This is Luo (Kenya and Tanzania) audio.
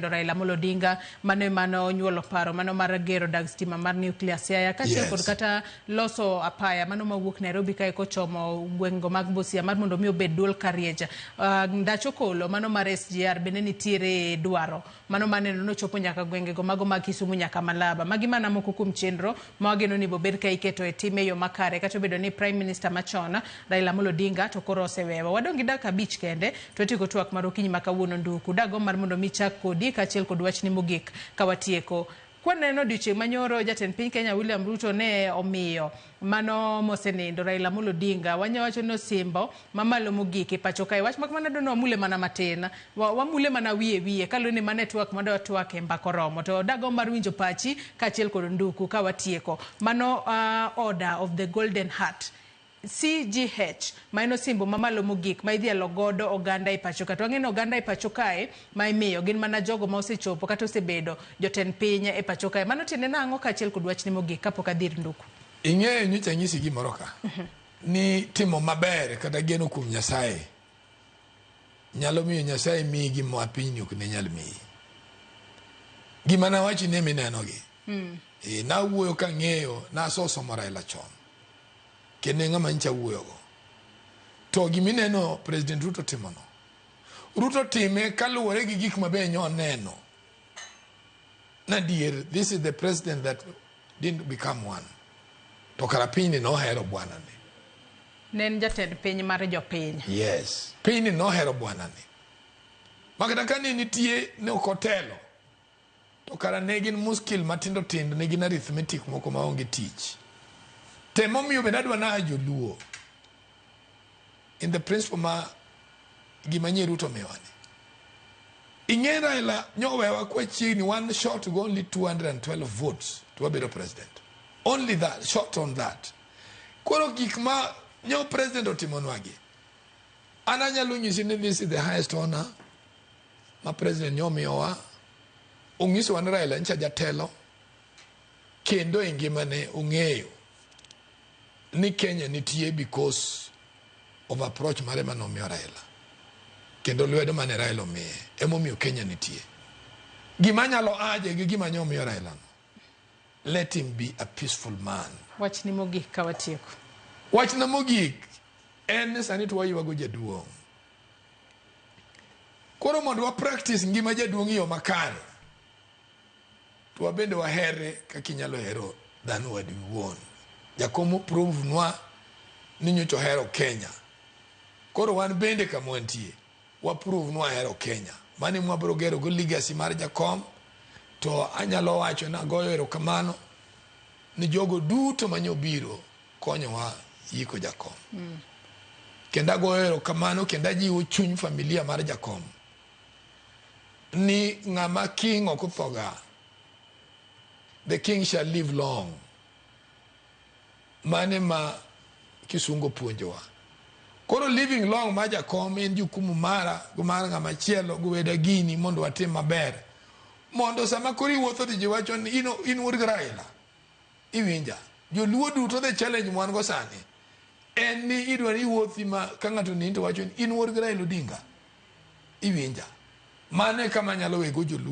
mosenindo Raila Amolo Odinga, mano ema nonyuolo paro mano mar gero dag stima mar nuclear Siaya, kaachiel kod kata loso apaya mano mawuok Nairobi kae kochomo gweng'go mag Busia mar mondo mi obed dual carriage. Ndach okolo mano mar SGR bende nitiere dwaro mano maneno nochopo nyaka gwengego mago mag Kisumu nyaka Malaba. Magi mana moko kuom chenro ma wageno ni bobed ka iketo e tim e yo makare, kata obedo ni Prime Minister machon Raila Amolo Odinga to koro osewewa. Wadong' gi dakika 5 kende to watieko twak mar okinyi ma kawuono. Nduku dagomb mar mondo mi chak kodi kaachiel kod wachni mogik ka watieko. Kwaneno odiochieng' manyoro, jatend piny Kenya William Ruto ne omiyo mano mosenindo Raila Amolo Odinga, wanya wacho ni osimbo mamalo mogik e pacho kae. Wach mak mana dwani wamule mana matin, wamule mana wiye wiye kaluwore ni mano e twak madwa twak e mbaka oromo. To dagomb mar winjo pachi kaachiel kod Nduku ka watieko. Mano Order of the Golden Heart, CGH, ma en osimbo mamalo mogik ma idhialo godo oganda e pacho ka. To wang'e ni oganda e pacho kae ma imiyo gin mana jogo ma osechopo kata osebedo jotend piny e pacho kae. Mano tiende nang'o kaachiel kod wachni mogik kapok adhi ir Nduku? Ing'eyo, nyocha anyisi gimoro ka ni timo maber kata geno kuom Nyasaye nyalo miyo Nyasaye miyi gima pinyni ok ne nyal miyi. Gima nawachi ni minenogi. E, nawuoyo kang'eyo nasosomo Raila chon kendo e ng'ama nyicha wuoyogo. To gimineno President Ruto timono, Ruto time kaluwore gi gik mabe nyoneno. Nadier, this is the president that didn't become one. To kara pinyni nohero bwanani. Ne en jatend piny mar jopiny. Yes. Pinyni nohero bwanani. Makata ka ne nitie ne ok otelo, to kara ne gin muskil matindo tindo, ne gin arithmetic moko maonge tich. Temomiyo bende adwa na joluo in the principle ma gima nyie Ruto miwani. Ing'e Raila nyowewa kwa chiegni one shot go only 212 votes to wabedo president. Only that, short on that. Koro gik ma nyo president otimonwagi, an anyalo nyisi ni this is the highest honor ma president nyomiyowa. Onyisowa ni Raila ncha jatelo kendo e ngimane ong'eyo ni Kenya nitie because of approach mare manomiyo Raila kendo lwedo mane Raila omiye emomiyo Kenya nitie. Gima anyalo aje gi gima nyomiyo Raila no, let him be a peaceful man. Wachni mogik ka watieko. Wachna mogik en ni sani to waywago jaduong'. Koro mondo wa practice ngima jaduong' e yo makare, to wabende wahere kaka inyalo hero dhano wadu iwuon. Jakom prove nwa ni nyocha ohero Kenya. Koro wan bende kama wantie, wa prove ni wahero Kenya. Mano ema wabiro gero go legacy mar Jakom. To anyalo wacho ni agoyo erokamano ni jogo duto manyobiro konyowa yiko Jakom. Kendo agoyo erokamano kendo ajiwo chuny familia mar Jakom ni ng'ama king ok othoga, the king shall live long. Mane ma kisungu puonjowa. Koro living long ma Jakom en jukumu mara gi mar ng'ama chielo gi weda gini mondo watim maber. Mondo sama koro iwuotho to ji wacho ni in wuod gi Raila. Iwinja. Joluo duto, the challenge mwan go sani en ni idwa ni iwuothi ma ka ng'ato nini to wacho ni in wuod gi Raila Odinga. Iwinja. Mano e kama anyalo wego joluo.